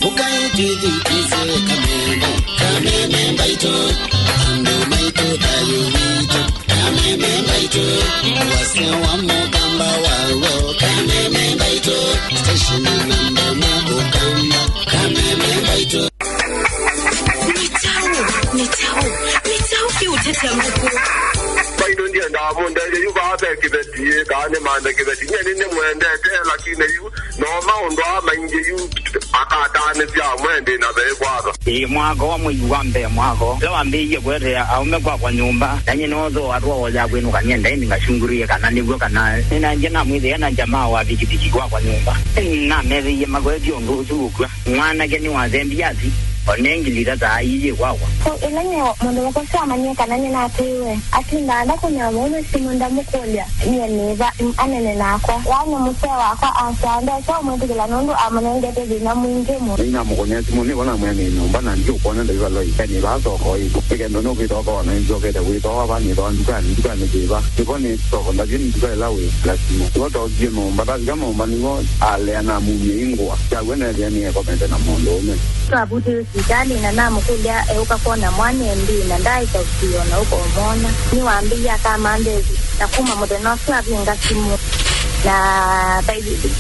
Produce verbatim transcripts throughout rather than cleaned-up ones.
Ũkai twĩthukĩĩsye Kameme, Kameme mbaitũ, andũ maitũ, thayũ witũ. Kameme mbaitũ, wasya wa mũkamba waw'o. Kameme mbaitũ, station namba ĩmwe Ũkamba. Kameme mbaitũ. Nĩ kyaũ? Nĩ kyaũ? Nĩ kyaũ kĩũtetya ngũkũ? Mbaitũ ndiendaa mũndethye yu vaa ve kĩveti, ĩ, kana nĩmanthe kĩveti. Nyie nĩnĩmwendete, lakini yu no maũndũ aa maingĩ yu akataanĩsya amwe ndĩ na veĩ kwatha. Ĩĩ, mwaka wa mwei wa mbee mwaka ũla wambĩĩie kũetea aũme kwakwa nyũmba, na nyie noothooa twaoya kwĩnũka nyie ndaĩnĩ ngasyungũrĩe kana nĩw'o kana nĩnaendie namwĩthĩa na jamaa wa vikiviki kwakwa nyũmba. Namethĩie makwetye ũndũ ũsu ũkw'a. Mwanake nĩwathembie athi, one ngili ithatu aa iilyĩ kwakwa. So, ĩla nyie mũndũ mũka ũsu amanyie kana nĩnatwĩĩwe, atindaa ndakũnĩa mũũme simũ ndamũkũlya nyie nĩva anene nakwa. Yaani mũsee wakwa asyaa ndesa ũmwĩtĩkĩla nũndũ amũnengete thĩna mwingĩ mũno. Nĩnamũkũnĩa simũ nĩvo namwĩa nĩ nyũmba na ndiũkwona ndaivaloi. Nĩ vaa soko ĩ. Nĩ kenda nũkwĩtwa ũkona nĩnzokete wĩtwa va nĩtwa ndukanĩ, ndukanĩ kĩva. Nĩvo nĩ soko ndavye nĩ nduka ĩla wĩ lasima. Nĩvo tookie nyũmba, tavika nyũmba nĩvo alea namumie ingũa. Kyaw'o neethĩa nĩekomete na mũndũũme. Twavutĩwe sivitalĩ na namũkũlya eũka kwona mwana ĩndĩĩ na ndaaĩka ũsio na ũkomwona. Nĩwambĩie akamanthe na kuma mũthenya ũsu avinga simũ. Na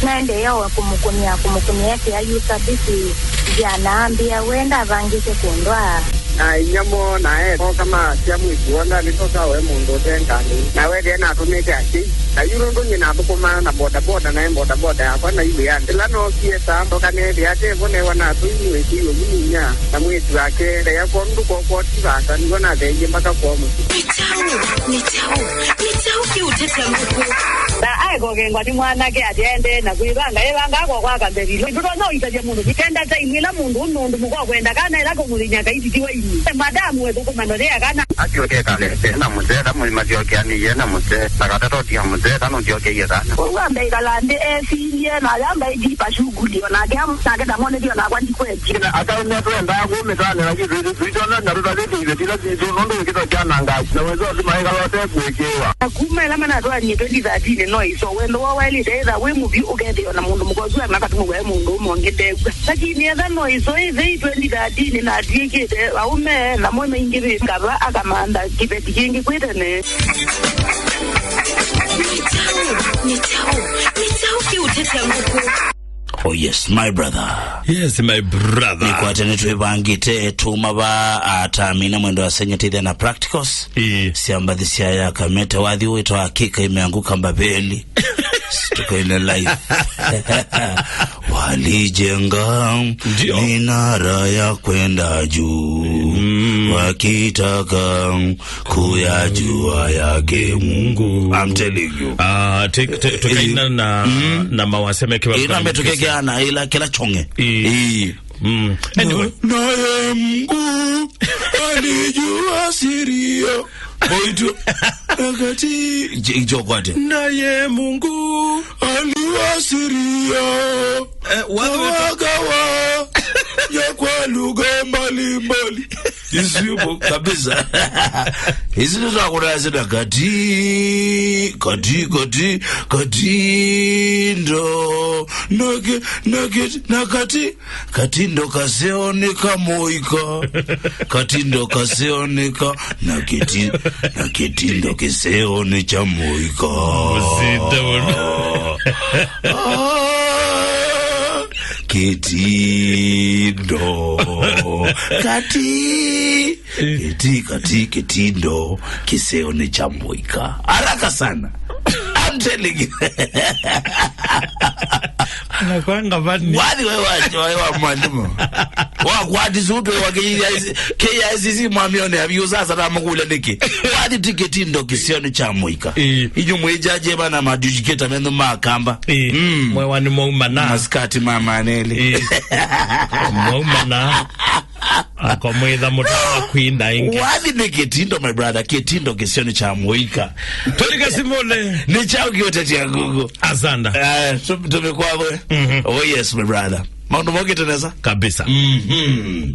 naendeea o kũmũkũnĩa, kũmũkũnĩa eke ayusa visi nzĩa na ambĩa we ndavangĩte kũndwaa. Na inyia moo na e oka maasya mwĩĩtu woo ndanĩtosa we mũndũ ũte ngalĩ. Na wethĩa natũmĩte asyai. Na yu nũndũ nyie nathũkũmaa na bodaboda, naĩ bodaboda yakwa na iwĩanĩ. Ĩla nookie saa, ndoka neethĩa ate vo newa natũi mwĩĩtu iwe mũninya na mwĩĩtu wake. Ndeya kwondũ koko ti vaasa, nĩw'o natheeie mbaka kwoo mũsyĩ. Nĩ kyaũ? Nĩ kyaũ? Nĩ kyaũ kĩũtetya ngũkũ? Na aekokengwa nĩ mwanake ati aendee na kwĩvanga, ĩvanga akokwa akambethilwa. Ndũtonya ũitavya mũndũ kenda time ĩla mũndũ ũnũndũ mũka kwenda kana ĩla kũmũthĩny'a kaititiwa ini. Madamu wethũkũma ndothea kana. Asyoke kale, ena mũsee, ta mũima syokeanĩie na mũsee, na katatotia mũsee, ta nũsyokeie kana. Ũu ambe ĩkala nthĩ esilye, na yamba ĩjipa shughuli, o nake am-, nake ndamonethie o nakwa ndikwetye. Na ataũme twendaa kũmĩtanĩla kĩtwĩtĩ, twitona na tũtavĩte iveti ila sitũ, nũndũ wĩkĩto kyanangaa, na wĩsĩ ũtuma ĩkala ũtekũĩkĩĩwa. Na kuma ĩla manatwaanie twenty thirteen no ĩso, wendo woo waĩlĩte ĩtha wĩ mũvyũ, ũkethĩwa na mũndũ mũka ũsu anakatuma waĩ mũndũ ũmwe ũngĩ ndekw'a. Lakini etha no ĩso ĩthei twenty thirteen na atw'ĩkĩte aũme na mwe maingĩvĩte kava akamantha kĩveti kĩngĩ kwĩ tene. Nĩ kyaũ? Nĩ kyaũ? Nĩ kyaũ kĩũtetya ngũkũ? Oh yes, my brother. Yes, my brother. Nĩkwate nĩtwĩvangĩte tuma va atamina mwendo wa senya tithia na practicals. Ĩĩ. Siambathi siaya kamete wathi wĩtwa hakika imeanguka Babeli. Tuko in a life. Walijenga Ndio. Minara ya kwenda juu, mm, wakitaka kuyajua yake Mungu. I'm telling you. Ah, te-, te-, tukaina na, mm, na mawaseme kiwa ina metukekeana ila kila chonge. Eh. Eh. Mm. Anyway. Na, naye Mungu alijua siri ya Boitu. Wakati ichokwate. Naye Mungu aliwasiria. Eh, watu wetu. Wagawa ya kwa lugha mbalimbali. Isipo kabisa. Hizi ndo za kuna zina kati, kati, kati, kati ndo. Nake, nake, na kati. Katindo kaseoneka mũika, katindo kaseoneka, na kĩti-, na kĩtindo kĩseone kya mũika. Mũsita mũno. Ah, kĩtindo. Kati. Kĩti, kati, kĩtindo kĩseone kya mũika. Haraka sana. I'm telling you. Anakwanga vani. Wathi we wa, wa, wa mwalimu. Wa kwati sutwe wa K I C C, K I C C mwamione abiyo sasa na makule niki. Wathi ti kĩtindo kĩseone kya mũika. Eh. Inyu mwijaje bana madujiketa mendo makamba. Eh. Mm. Mwe wani mwauma na. Maskati mama neli. Eh. Mwauma na. Akomwĩtha mũtana kwina ĩngĩ. Wathi nĩ kĩtindo, my brother, kĩtindo kĩsio nĩ kya mũika. Tũlike simũnĩ. Nĩ kyaũ kĩũtetya ngũkũ? Asanda. Eh, tu-, tumĩkwavwe. Mhm. Oh yes, my brother. Maũndũ mokĩte nesa? Kabisa. Mhm.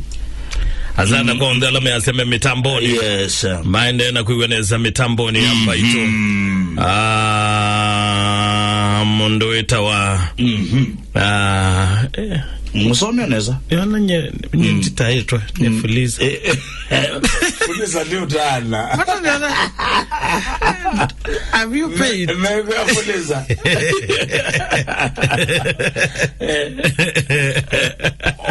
Asanda kwa onthe ala measeme mitamboni. Yes, sir. Maendee na kwĩw'a nesa mitamboni ya Mbaitũ. Mhm. Ah. mũndũ wĩtawa, mhm, ah, eh, mũsome nesa. Yona nye, nye nditaĩtwe, nye Fuliza. Eh, eh, Fuliza nĩ ũtana. Mbona niona? Have you paid? Mega Fuliza.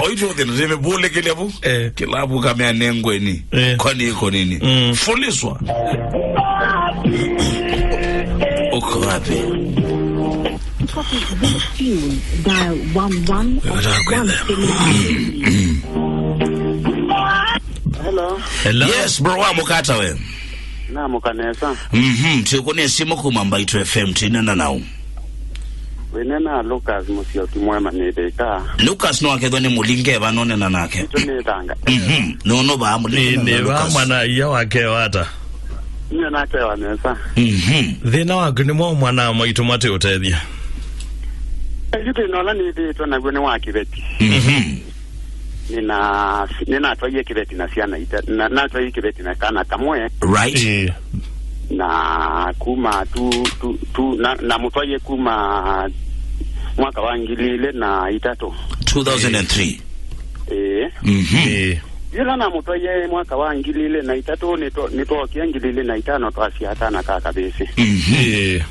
Oitũ thĩna, ndĩmĩvũlĩkĩlya vu. Eh. Kĩlavu kamea nengweni. Eh. Kwani iko nini? Mm. Fuliswa. Uko wapi? Copy this tune. Dial one one. Hello. Hello. Yes, bro, wa mũkata we. Namũka nesa. Mhm, tũkũnĩa simũ kuma Mbaitũ F M, twĩneena naũ? Wĩneena Lucas Mũsyoki Mwema nĩ Thĩka. Lucas no akethwa nĩ mũlinge eva nonena nake. Itũ nĩ Thanga. Mhm, no, no, vaa mũlinge nĩ, na nĩ vaa Lucas. Mwana iya wake wata. Niĩ nake wa nesa. Mhm. Thĩna waku nĩ mwa mwana wa maitũ mate ũtethia. Yu thĩna ũla nĩthĩĩtwe naw'o nĩ wa kĩveti. Mhm. Nĩna-, nĩnatwaie kĩveti na syana ita-, na-, natwaie kĩveti na kana kamwe. Right. Ĩĩ. Na kuma tu, tu, tu, na, namũtwaie kuma mwaka wa ngili ilĩ na itatũ. Two thousand and three. Ĩĩ. Mhm. Ĩĩ. Yĩla namũtwaie mwaka wa ngili ilĩ na itatũ, nĩtwo-, nĩtwookie ngili ilĩ na itano twasyaa kana ka kavĩsĩ. Mhm. Ĩĩ.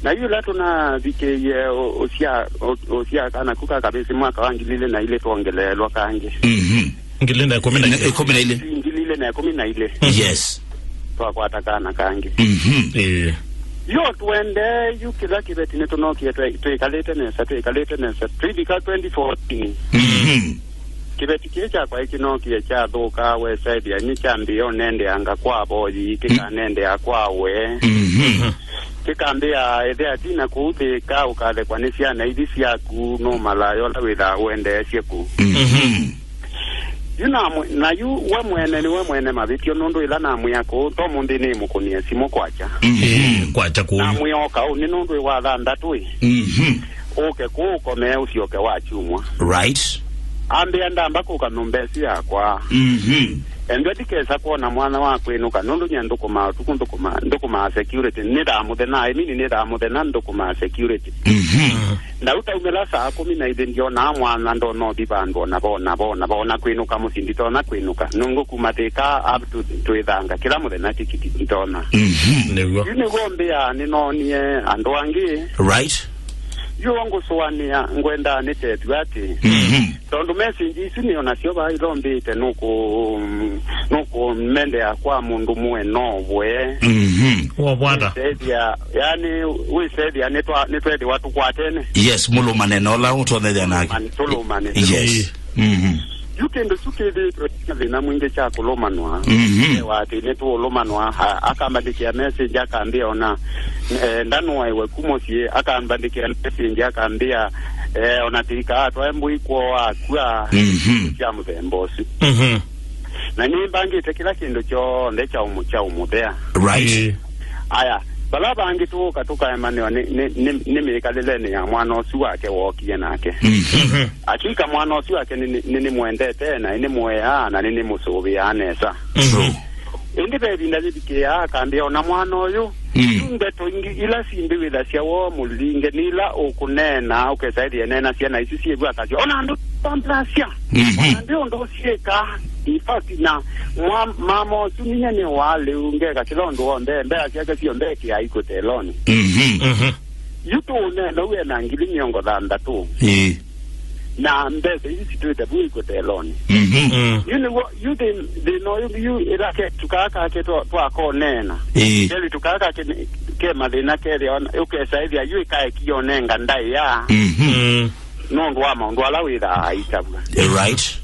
Na yĩla tũnavikĩie ũ-, ũsya, ũ-, ũsya kana ku ka kavĩsĩ mwaka wa ngili ilĩ na ilĩ twongeleelwa kangĩ. Mhm. Ngili na ĩkũmi na ilĩ. Ĩkũmi na ilĩ. Ngili ilĩ na ĩkũmi na ilĩ. Yes. Twakwata kana kangĩ. Mhm. Ĩĩ. Yo tũendee yu kĩla kĩveti nĩtũnokie twĩ-, twĩkalĩte nesa, twĩkalĩte nesa. Twĩvika twenty fourteen. Mhm. Kĩveti kĩĩ kyakwa ĩkĩnokie kyathũka, wesaĩthĩa nĩ kyambĩĩa ũnendeanga kwa voi, kĩkanendeea kwa we. Mhm. Kĩkambĩa, ĩthe atina kũu Thĩka, ũkathekwa nĩ syana ithi syaku, nũmalaya ũla wĩthaa ũendeesye kũu. Mhm. Yu namwĩ-, na yu we mwene nĩwe mwene mavĩtyo, nũndũ ĩla namwĩa kũu, to mũnthĩ nĩmũkũnĩe simũ kwakya. Mhm. Ĩĩ, kwakya kũu. Namwĩa oka ũnĩ nũndũ ĩ wa thanthatũ ĩ. Mhm. Ũke kũu ũkomee ũsyoke wa kyumwa. Right. Ambĩa ndamba kũka nyũmba ĩsu yakwa. Mhm. Endwa ndikesa kwona mwana wa kwĩnũka, nũndũ nye nthũkũmaa ũtukũ, nthũkũmaa, nthũkũmaa security. Nĩthaa mũthenya, I mean, nĩthaa mũthenya nthũkũmaa security. Mhm. Na ũtaumĩla saa kũmi na ilĩ ndionaa mwana, ndona ũthi vandũ ona vo, na vo, na vo, na kwĩnũka mũsyĩ, nditonya kwĩnũka. Nũngũ kuma Thĩka up to twĩthanga, kĩla mũthenya tikiti nditonya. Mhm. Nĩw'o. Yu nĩw'o mbĩa nĩnoonie andũ angĩ. Right. Yu ngũsũanĩa, ngwendaa nĩtethw'a atĩ. Mhm. Tondũ message isu nĩ onasyo vaa ilombĩte nũkũ-, nũkũmendea kwa mũndũ mũe novwe. Mhm. Wovwata. Wĩsethya, yani, wĩsethya nĩtwa-, nĩtwethĩwa tũkwatene. Yes, mũlũmane na ũla ũtonyethya nake. Tũlũmane, tũlũmane. Yes. Ĩĩ. Mhm. Yu kĩndũ kyu kĩthĩtwe na thĩna mwingĩ kya kũlũmanwa. Mhm. Ewa atĩ nĩtũũlũmanwa, a-, akambandĩkĩa message, akambĩa ona, eh, ndanũaĩwe ku mũsyĩ, akambandĩkĩa message, akambĩa, eh, ona tĩikaa atwae mbũi kwoo akua, mhm, sya mũthemba ũsu. Mhm. Na nĩmbangĩte kĩla kĩndũ kyonthe kya ũmũ-, kya ũmũthea. Right. Ĩĩ. Aya, vala vangĩ tũũka tũkaemanĩwa nĩ, nĩ, nĩ, nĩ mĩkalĩlenĩ ya mwana ũsu wake wookie nake. Mhm. Mhm. Akika mwana ũsu wake nĩ, nĩ, nĩ, nĩnĩmwendete, na nĩnĩmũeaa, na nĩnĩmũsũvĩaa nesa. Mhm. True. Ĩndĩ ve ĩvinda yĩvikĩaa, akambĩa, ona mwana ũyũ, mm, yu ndeto ingĩ ila sindĩwĩthasya woo mũlinge, nĩ ila ũkũneena, ũkesa ĩthĩ eneenasya na isu syĩw'a akasya, ona andũ tamblasya. Mhm. Ona ndĩ ũndũ ũsyĩka. In fact, na mwa-, mama ũsu ninyie nĩ wa lĩu, ngeka kĩla ũndũ w'onthe, mbea syake syonthe ĩkĩaa ikuteloni. Mhm. Mhm. Yu tũũneena ũu ena ngili mĩongo thanthatũ. Ĩĩ. Na mbesa isu sitwĩte vu ikuteloni. Mhm. Mm. Yu nĩw'o, yu thĩ-, thĩna ũyũ, yu ĩla ketu kaa kake twa-, twakoneena. Ĩĩ. Kelĩtu kaa kake nĩ-, ke mathĩna kethĩa, ũkesa ĩthĩa yu ĩkaekie onenga ndaĩa. Mhm. Mm. Nũndũ wa maũndũ ala wĩthaa aitavw'a. Right.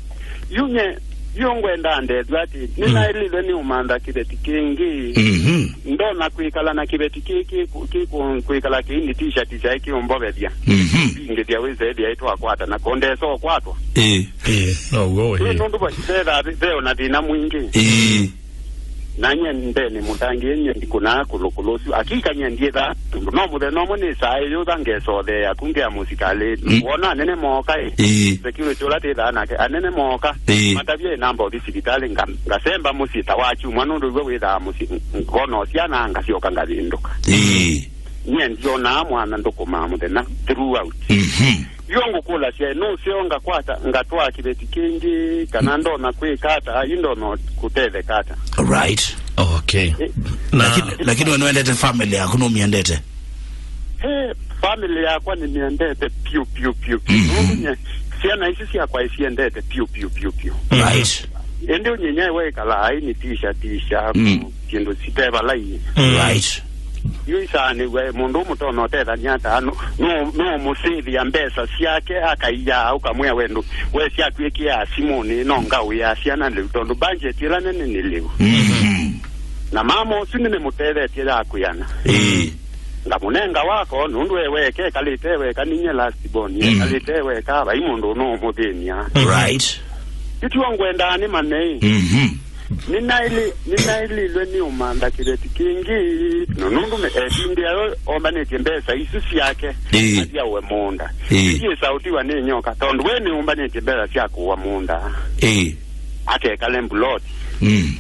Yu nye, yu ngwenda ndethw'a atĩ, mm, nĩnaĩlĩlwe nĩ ũmantha kĩveti kĩngĩ. Mhm. Ndona kwĩkala na kĩveti kĩ, kĩ, kĩ, kĩ, kwĩkala kĩini tisha, tisha ĩkĩũmbovethya. Mhm. Ingĩthya wĩsethĩa ĩtwakwata na kondesa ũkwatwa. Ĩĩ. Ĩĩ, no w'o. Ĩĩ, nũndũ va-, vethaa ve, ve ona thĩna mwingĩ. Ĩĩ. Na nye mbee nĩ mũtangĩĩe, nye ndikũnaa kũlũkũlũ ũsu. Akika nye ndiĩthaa, tondũ no mũthenya ũmwe nĩsaa ĩyũtha ngesotheea ku ngĩa mũsikalĩ. Mm. Wona anene mooka ĩ. Ĩĩ. Security ũla twĩthaa nake, anene mooka. Ĩĩ. Matavye namba ũthi sivitalĩ, nga-, ngasemba mũsyĩ ta wa kyumwa, nũndũ w'o wĩthaa mũsyĩ, ng-, ngona syana ngasyoka ngavĩndũka. Ĩĩ. Nyie ndionaa mwana ndũkũmaa mũthenya throughout. Mhm. Yo ngũkũlasya, nũseo ngakwata, ngatwaa kĩveti kĩngĩ, kana ndona kwĩka ata, yu ndona kũtetheka ata. Right. Okay. Eh. Na lakini, lakini we nĩwendete family yaku, nũmĩendete? He, family yakwa nĩmĩendete piũ, piũ, piũ, piũ. Mhm. Nũndũ nye, syana ici syakwa isiendete piũ, piũ, piũ, piũ. Right. Ĩndĩ ũnyinya wekalaa ainitisha, tisha, mm, syĩndũ site vala iĩ. Mm. Right. Yu isaanĩw'a mũndũ mũtonya ũtethany'a ata, no, no, no mũsĩvĩa mbesa syake, akaiya, ũkamwĩa wendũ, we syatw'ĩkĩaa simũnĩ, no ngaũĩa syana lĩu, tondũ budget ĩla nene nĩ lĩu. Mm. Na mama ũsu nĩnĩmũtethetye ya kwĩana. Ĩĩ. Ngamũnenga wako, nũndũ e weka, ekalĩte e weka, ninye last born, mm, ekalĩte e weka, vai mũndũ ũnũũmũthĩny'a. Right. Ĩtuo ngwendaa nĩmanye. Mhm. Nĩnaĩlĩ-, nĩnaĩlĩlwe nĩ ũmantha kĩveti kĩngĩ, no nũndũ me-, ĩvinda yo ombanĩtye mbesa isu syake, ĩĩ, athi aũe mũũnda. Ĩĩ. Ndiĩsa ũtiwa nĩ nyoka, tondũ we nĩũmbanĩtye mbesa sya kũũa mũũnda. Ĩĩ. Akekale mbuloti. Mm.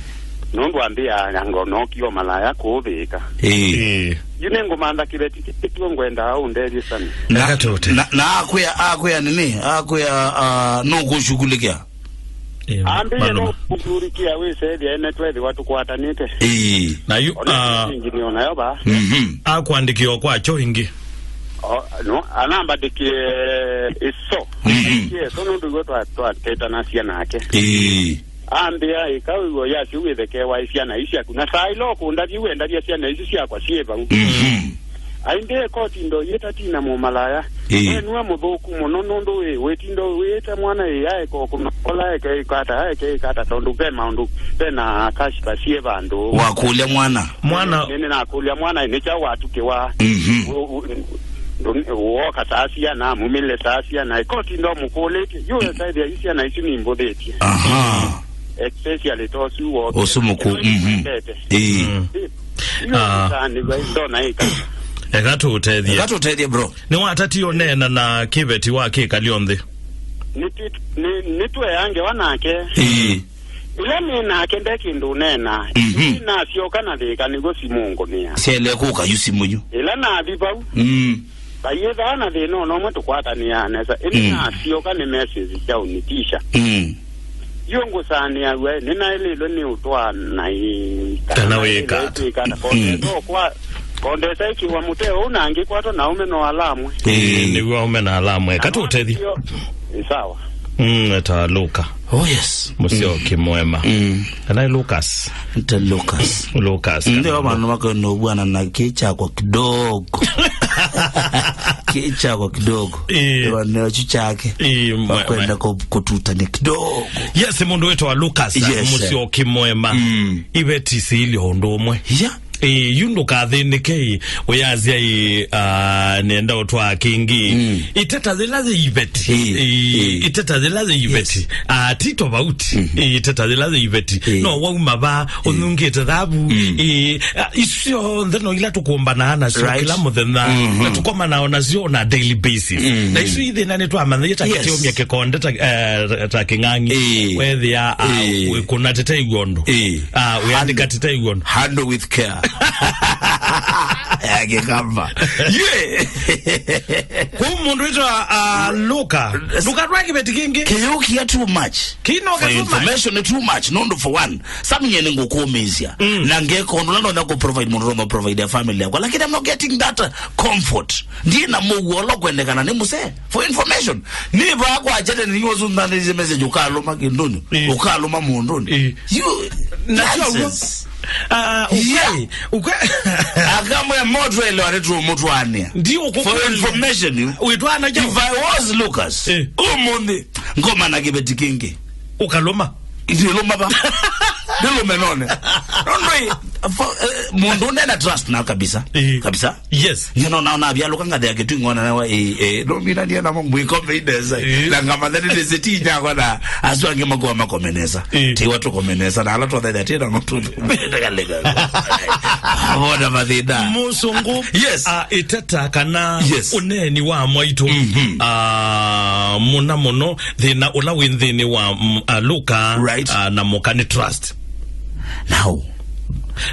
Nũndũ ambĩaa ngona ũkio malaya kũũvĩĩka. Ĩĩ. Ĩĩ. Yu nĩngũmantha kĩveti kĩtũ ngwendaa ũndethye sana. Na, eka tũte, na, na akwĩa, akwĩa nini? Akwĩa, ah, nũkũshughulikia? Ĩĩ, ambĩie malũma. Nũkũshughulikia wĩsethya ene twethĩwa tũkwatanĩte. Ĩĩ. Na yu, ona ah, ĩngĩ nĩ onayo ba. Mhm. Akwandĩkĩwa kwakyo ĩngĩ. O, no, anambandĩkie ĩso. Mhm. Andĩkie ĩso nũndũ iguo twa-, twatetanasya nake. Ĩĩ. Ambĩa, ĩka ũiw'o yasyo wĩthekewa syana isu syaku. Na saa ila ũkũndavya wendavya syana isu syakwa syĩ vau. Mhm. Aimbĩa, koti ndoyĩta tina mũmalaya. Ĩĩ. We nĩwe mũthũku mũno nũndũ wĩ, wĩtindo wĩĩte mwana ĩ aeka ũkũnokola, aeka ĩkata, aeka ĩkata, tondũ ve maũndũ, ve na kashipa syĩ vandũ. Wakũlya mwana? Mwana. Nĩ, nĩ nakũlya mwana, nĩ kyaũ watukĩwa? Mhm. Ũ-, ũ-, ndũ-, woka saa syana, mumĩle saa syana, koti ndo mũkũlĩtye. Yu ekaĩthĩa isyana isu nimbũthĩtye. Aha. Especially tosu woke. Ũsu mũkũ, mhm. Ndete. Ĩĩ. Mm. Ĩ, yu ah, nĩsanĩw'a ndona ĩka. Eka tũũtethye. Eka tũtethye, bro. Nĩwatatie ũneena na kĩveti wa kĩkalyo nthĩ? Nĩ ti-, nĩ, nĩtweangewa nake. Ĩĩ. Ĩla nĩ nake nde kĩndũ ũneena. Mhm. Nasyoka na thĩka nĩguo simũ ngũnĩa. Syaĩle kũka yu simũ yu. Ĩla nathi vau. Mm. Vaiĩthaa na thĩna ona ũmwe tũkwatanĩaa nesa. Ĩndĩ mm, nasyoka nĩ message sya ũnitisha. Mm. Yu ngũsanĩaw'a, nĩnaĩlĩlwe nĩ ũtwaa naĩ kana wĩka ata. Kana wĩka ata. Kondesa kwa, kondesa ĩkĩwa mũteo ũu na ngĩkwatwa na aume no alamwe. Ĩĩ, nĩw'o aume na alamwe. Eka tũtethye. Ĩ sawa. Mm, eta Luka. Oh, yes. Mũsyoki mwema. Mm. Kana Lucas. Nte Lucas. Lucas. Ndio kana vandu vakanovuana na kĩchakwa kidogo. Kĩchakwa kidogo. Eh. Ndio ndio chake. Eh, mwe-, wakwenda mwe-, ku-, kututania kidogo. Yes, mũndũ wĩtwa Lucas, yes, sir. Mũsyoki mwema. Mm. Iveti siilyo ũndũ ũmwe. Yeah. Ĩĩ, yu ndũkathĩnĩke, ĩ, ũyasya, ĩ, ah, nĩenda ũtwaa kĩngĩ. Mm. Iteta yĩla yĩ iveti. Ĩĩ, ĩĩ, ĩĩ. Iteta yĩla yĩ iveti. Yes. Ah, ti tofauti. Mhm. Ĩĩ, iteta yĩla yĩ iveti. Ĩĩ. No wauma va, ĩĩ, ũnyungĩte thavu. Mm. Ĩĩ, ah, isu syonthe no ila tũkũmbanaa nasyo, right, kĩla mũthenya. Mhm. Na tũkomanaa nasyo on a daily basis. Mhm. Na isu ithĩna nĩtwamanya ĩta, yes, kĩtiumya kĩkonde ta, eh, ta kĩng'ang'i. Ĩĩ. Wethĩa, ah, ĩĩ, wĩkũna tete iw'o ũndũ. Ĩĩ. Ah, wĩandĩka tete iw'o ũndũ. Handle with care. Ya Kĩkamba. Yeah. Kũu mũndũ wĩtwa, ah, Luka. Ndũkatwaa kĩveti kĩngĩ. Kĩyũkia too much. Kĩnoka too much. For information nĩ too much. Nũndũ for one, Sam nye nĩngũkũmĩĩsya. Mm. Na ngeka ũndũ ũla ndonya kũ provide mũndũ ũla provide ya family yakwa. Lakini I'm not getting that, uh, comfort. Ndiĩ na mũuo ũla kwendekana nĩ mũsee. For information. Nĩ vaa kwa chete nĩ ũsu ndanĩsye message ũkalũma kĩndũnĩ. Eh. Ũkalũma mũndũnĩ. Eh. You, na sio nonsense. Ah, ukwe, yeah, ukwe. Akamwe moto ele wale tu mtu ania. Ndio. For information, you. Witwana jau. If I was Lucas, eh, ũmũnthĩ, ngoma na kĩveti kĩngĩ. Ũkalũma. Ndilũma va. Ndilũme none. Nondoi, for, eh, mũndũ nena trust na kabisa. Eh. Kabisa. Yes. Nĩ no naona avyalũka ngathi ya kĩtu ngona na wa, eh, eh, no mina niye na mwĩko veidesa. Eh. Na ngama thani nĩ siti nyakwa na asu angĩ makuwa makomenesa. Eh. Tiwa tũkomenesa na ala tũthetha tena no tu. Ndagalega. Bona mathĩna. Mũsũngũ. Yes. Ah, iteta kana, yes, ũneeni wa mwaitũ. Mhm. Ah, mũna mũno thĩna ũla wĩ nthĩnĩ wa, mm, ah, Luka, right, ah, na mũka nĩ trust. Now,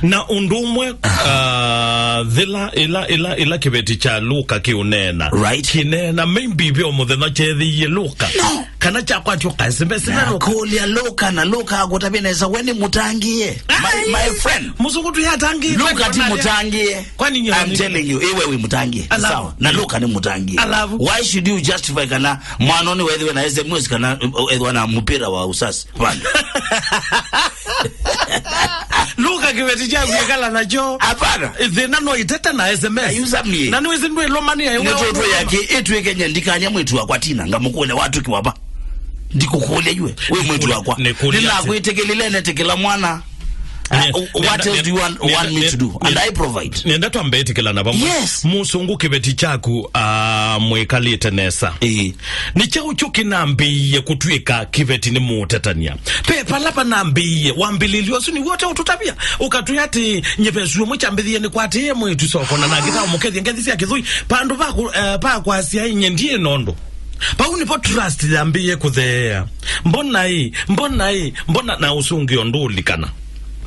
Na ũndũ ũmwe, ah, thĩla, ĩla, ĩla, ĩla kĩveti kya Luka kĩũneena. Right. Kĩneena, maybe ve o mũthenya kyeethĩie Luka. No. Kana kyakwatio ka S M S na Luka. Kũlya Luka, na Luka akũtavya nesa, we nĩ mũtangĩe. My, my friend. Mũsũngũ tu yatangĩe. Luka ti mũtangĩe. Kwani nyie I'm telling you, iwe wĩ mũtangĩe. Alafu. Sawa. Na Luka nĩ mũtangĩe. Alafu. Why should you justify kana mwana nĩ wethĩwe na S M S kana, uh, ethwa na mũpira wa usasi? Bana. Luka kĩveti kyaku ĩkala nakyo. Hapana. Thĩna no itete na S M S. Na yusamie. Na nĩwĩsĩ ndwĩlũmania. Nĩtũtũ yake, ĩtwĩke nye ndikanya mwĩtu wakwa Tina, ngamũkũlya watũkiwa va. Ndikũkũlya iwe, wĩ mwĩtu wakwa. Nĩnakwĩtĩkĩlile, netĩkĩla mwana. Uh, what else do you want, want me to do? And I provide. Nenda twambe ĩtĩkĩlana vamwe. Yes. Mũsũngũ kĩveti kyaku, ah, mwĩkalĩte nesa. Ĩĩ. Nĩ kyaũ kyo kĩnambĩĩie kũtw'ĩka kĩveti nĩ mũũtetania? Ve vala vanambĩĩie, wambĩlĩlyo ũsu nĩw'o ũte ũtũtavya. Ũkatwĩa atĩ, nyie ve syũmwe kyambĩthĩie nĩkwatĩĩe mwĩĩtu soko na nangĩ ta ũmũkethya ngethi sya kĩthũi. Vandũ va kũ-, eh, va kwasya, inye ndiĩ nondũ. Vau nĩvo trust yambĩĩe kũtheea. Mbona ĩ, mbona ĩ, mbona na ũsũngĩo ndũũlikana?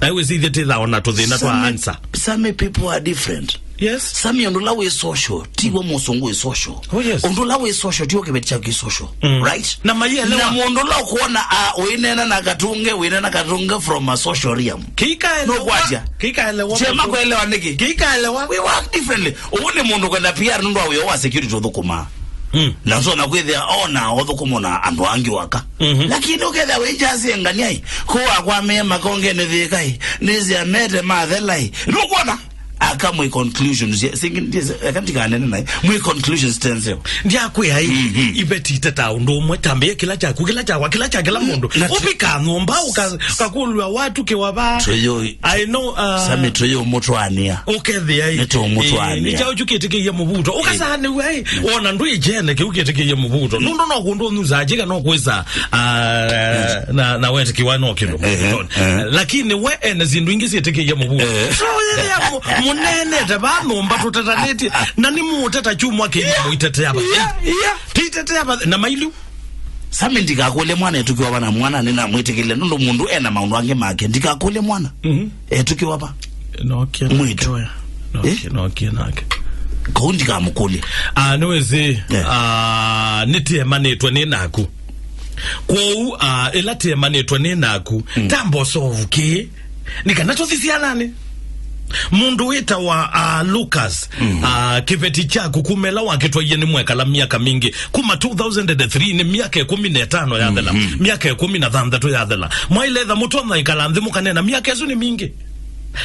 Na wĩsĩ ithyĩ tĩthaona tũthĩna twa answer. Some people are different. Yes. Sami, ũndũ ũla wĩ social, tiw'o mũsũngũ wĩ social. Oh, yes. Ũndũ ũla wĩ social, tiw'o kĩveti kyaku kĩ social. Mm. Right? Na maielewa. Na mũndũ ũla ũkwona, ah, ũineena na Katunge, ũineena Katunge from a social realm. Kĩikaelewa. Nũkwatya? Kĩikaelewa. Kyema kũelewa nĩkĩ? Kĩikaelewa. We work differently. Ũũ nĩ mũndũ kwenda P R nũndũ wa wĩa wa security ũthũkũmaa. Mm. Na so na kwĩthĩa ona ũthũkũmo na andũ angĩ waka. Mhm. Lakini ũkethĩa wĩ jasi enganiai, kũwa kwa mĩĩ makongeni thĩkai, nĩsya mete mathelai. Nũkwona? Aka mwĩ conclusions, ye-, singi, yes, aka ndikanene naĩ. Mwĩ conclusions tenseo. Ndiakwĩa ĩ, mhm, iveti iteta ũndũ ũmwe, tambĩe kĩla kyaku, kĩla kyakwa, kĩla kya kĩla mũndũ. Na tu- Ũvika nyũmba, ũka-, ũkakũlw'a watu kĩwa va. Tũyũ- I know, uh, Sami tũyũ mũtwania. Ũkethĩa ĩ. Nĩtũmũtwania. Ĩ, nĩ kyaũ kyu kĩtĩkĩie mũvuto. Ũkasanĩw'a ĩ, wona ndwĩ kyene kĩu kĩtĩkĩie mũvuto. Nũndũ no kũndũ ũnyusaa kyĩka no kwĩsa, ah, na, na wetĩkĩwa no kĩndũ. Eh, eh. Lakini we ene syĩndũ ingĩ syĩtĩkĩie mũvuto. Eh. So, yĩthĩa mũ-, mũneenete va nyũmba tũtetanĩtye. Na nĩ mũũteta kyumwa kĩima mũitetea va. Yeah, yeah. Titetea va, na mailiu. Sami ndikakũlye mwana etũkĩwa va na mwana nĩnamwĩtĩkĩlile nũndũ mũndũ ena maũndũ angĩ make. Ndikakũlye mwana. Mhm. Etũkĩwa va. Nokie mwĩtu. Nake we. Nokie, eh? Nokie nake. Kũu ndikamũkũlye. Ah, nĩwĩsĩ, yeah, ah, nĩtĩemanĩtwe nĩ naku. Kwoou, ah, ĩla tĩemanĩtwe nĩ naku, mm, tambo sovu kĩĩ. Nĩ kana tũthi syananĩ. Mũndũ wĩtawa, ah, Lucas, mm, ah, kĩveti kyaku kuma ĩla wakĩtwaie nĩ mwekala myaka mingĩ. Kuma two thousand and three nĩ myaka ĩkũmi na ĩtano yathela. Mhm. Myaka ĩkũmi na thanthatũ yathela. Mwaĩle etha mũtonya ĩkala nthĩ mũkanena myaka ĩsu nĩ mingĩ.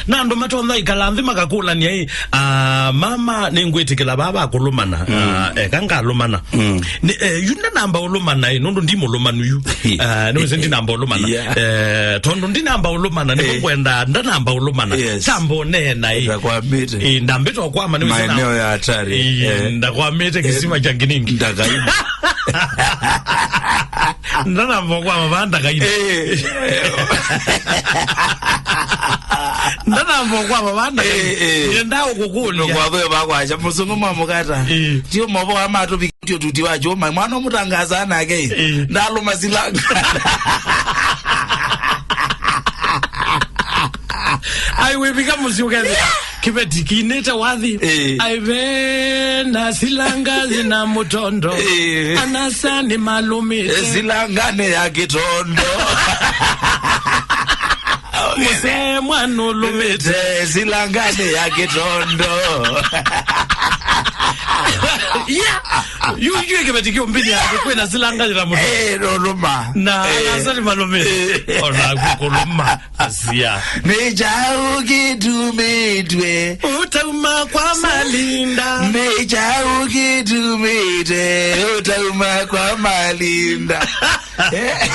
Na andũ matonya ĩkala nthĩ makakũlany'a ĩ, ah, mama, nĩngwĩtĩkĩla vaa va kũlũmana. Mm. Ah, eka ngalũmana. Mm. Nĩ, eh, yu ndanamba ũlũmana ĩ, nũndũ ndi mũlũmanu yu. Ah, nĩwĩsĩ ndinamba ũlũmana. Yeah. Eh, tondũ ndinamba ũlũmana, nĩko, eh, ngwenda, ndanamba ũlũmana. Yes. Tamba ũneena ĩ. Ndakwamĩte. Ĩ, ndambĩte ũkwama, nĩwĩsĩ na- Maeneo ya hatari. Ĩ, eh, ndakwamĩte, eh, kisima kya Nginingi. Ndakaima. Ndanamba ũkwama vaa ndakaima. Eh. Ndanamba ũkwama vaa ndakaima. Eh, eh. Nĩenda ũkũkũlya. Nũkwavwe vakwasha, mũsũngũ mamũkata. Eh. Tio mavo amatũvi- Tio tuti wa chuma, mwana mũtangaza nake. Eh. Ndalũma silanga. Ai, wĩvika mũsyĩ ũkethĩa. Yeah. Kĩveti kinĩte wathi. Eh. Ai, ve na silanga yĩna mũtondo. Eh. Anasa nĩ malũmĩte. Eh, silanga nĩ ya kĩtondo. Mũsee mwana ũlũmĩte. Eh, silanga nĩ ya kĩtondo. Yeah. Yu, yu kĩveti kĩũmbĩnĩ yake kwĩna silanga yĩna mũtondo. Eh, ndũlũma. Na, eh, anasa nĩ malũmĩte. Eh. Ona kũlũma. Asia. Nĩ kyaũ kĩtumĩtwe ũtauma kwa malinda? Nĩ kyaũ kĩtumĩte ũtauma kwa malinda? Eh,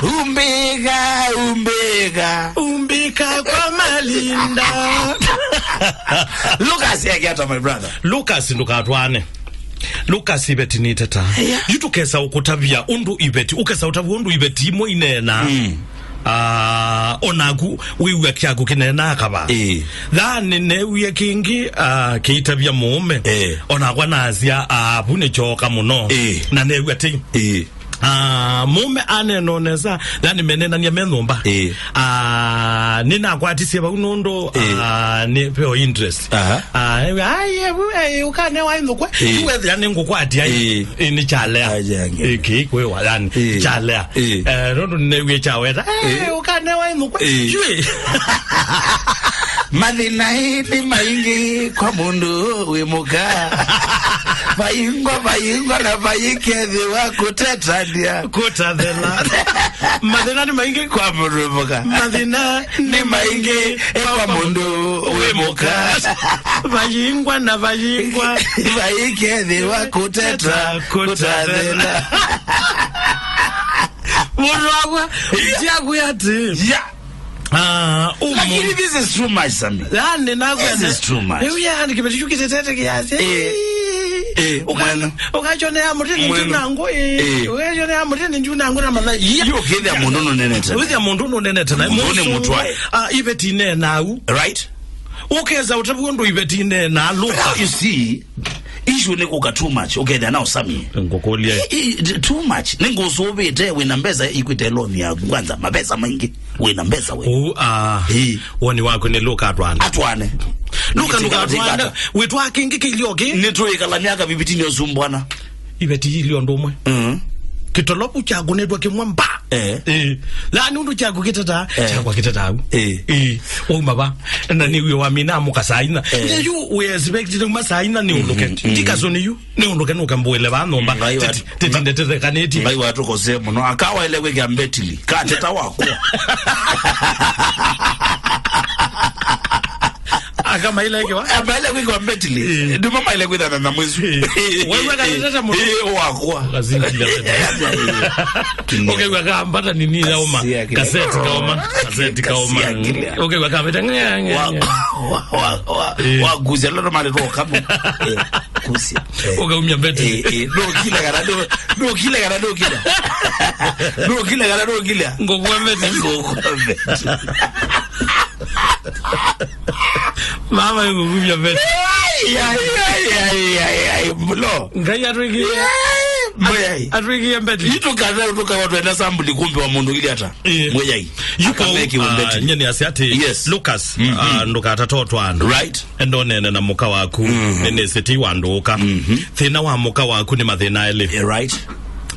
umbĩka, umbĩka. Umbĩka kwa malinda. Lucas, eke ata, my brother? Lucas, ndũkatwane. Lucas, iveti nĩteta. Yeah. Yu tũkesa ũkũtavya ũndũ iveti, ũkesa ũtavya ũndũ iveti imwe ineena. Mm. Ah, onaku wĩw'a kyaku kĩneenaa kava. Ĩĩ. Thaa nĩneewie kĩngĩ, ah, kĩitavya mũũme. Ĩĩ. Onakwa nasya, ah, avu nĩkyooka mũno. Ĩĩ. Na neew'a tei. Ĩĩ. Ah, mũme anena o nesa, yani menenania me nyũmba. Ĩĩ. Ah, nĩnakwatisye vau nũndũ, Ĩĩ. ah, nĩ veo interest. Aha. Ah, ewe, ai, ewe, ai, ũkanewa ĩnũkwe. Ĩĩ. Yu wethĩa nĩngũkwatia. Ĩĩ. Ĩĩ, nĩ kyalea. Ajange. Ĩĩ, kĩĩ kwĩwa, yani, Ĩĩ. kyalea. Ĩĩ. Eh, nũndũ nĩnew'ie kyaweta. Eh, Ĩĩ. ũkanewa ĩnũkwe. Ĩĩ. Yu ĩ. Mathĩna ĩ nĩ maingĩ kwa mũndũ wĩ mũka. Vaingwa, vaingwa na vaikethĩwa kũtetania. Kũtathela. Mathĩna nĩ maingĩ kwa mũndũ wĩ mũka. Mathĩna nĩ maingĩ kwa mũndũ wĩ mũka. Vayingwa na vayingwa. Vaikethĩwa kũteta, kũtathela. Mũndũ wakwa, njakwĩa atĩ. Yeah. Ah, umu. Lakini this is too much, Sami. Yani, nakwenda. This is too much. Rĩu yani, kĩveti kĩu kĩtetete kĩasi. Eh. Eh, Uka-, mwana. Ũkachonea mũtĩ nĩ Mwana. njunangu, eh. Eh. Ũkachonea mũtĩ nĩ njunangu na matha. Yeah. Yu ũkĩthĩa mũndũ nũnenete. Ũkĩthĩa mũndũ nũnenete na Mũndũ nĩ mũsũngũ. mũtwae. Ah, iveti nena au. Right? Ũkesa ũtavu ũndũ iveti nena, look. Now you see, issue nĩ kũka too much. Ũkethĩa na ũsamie. Ngũkũlye. I, i, too much. Nĩngũsũvĩte wĩna mbesa ikwĩte loan yaku. Kwanza, mabesa maingĩ. Wĩna mbesa we. Ũu, ah, Ĩĩ. woni waku nĩ Luka atwane. Atwane. Luka Nĩkĩtika ndũkatwane. Wĩtwa kĩngĩ kĩilyo kĩ. Nĩtũĩkala myaka fifteen ũsumbwana. Iveti ilyo ũndũ ũmwe. Mm. Kĩtolopu kyakunĩtwe kĩmwe mba. Eh. Eh. Lani ũndũ kyaku kĩteta, Eh. kyakwa kĩteta au. Eh. Eh. Wauma va. Na nĩ wĩ wamina mũka saa ina. Eh. Nĩ yu we expect uma saa ina nĩ ũndũ ke. Mhm, mhm. Ndikaso nĩ yu. Nĩ ũndũ ke nũka mbũĩle va nyũmba. Ngai wa- Teti, teti ndetethekanĩtie. Ngai watũkosee mũno. Akawaile kwĩkĩa mbetili. Kateta wakwa. Aka maile ĩkĩwa? Amaile kwĩkĩa mbetili. Eh. Nduma maile kwĩthana na mwĩsu. Eh. Wewe kateta mũno. Eh, wakwa. Kazingi ya mbetili. Ũkew'a kambata nini ya uma. Kasia kile. Kaseti kaoma. Kaseti kaoma. Kasia kile. Ũkew'a kambata. Wa- wa- wa- wa- Eh. Wagusia lolo mali roka mo. Eh, kusia. Eh. Ũkaumya mbetili. Eh, eh, ndũkile kana ndũ-, ndũkile kana ndũkile. Ndũkile kana ndũkile. Ngũkua mbetili. Ngũkua mbetili. Mama ngũkua mbetili. Ai, ai, ai, ai, ai, ai, mlo. Ngai atwĩkie. Ai, mboyai. Atwĩkie mbetili. Itukana, tukawa twenda sambuli kumbe wa mũndũ kili ata. Eh. Mboyai. Yuko, Akabeki ah, mbetili. Nyeni asi ati, Yes. Lucas, Mhm. ah, ndũkatatotwa andũ. Right. Enda ũneene na mũka waku, Mm. nĩnĩsĩ ti wa ndũũka. Mhm. Thĩna wa mũka waku nĩ mathĩna elĩ. Yeah, right.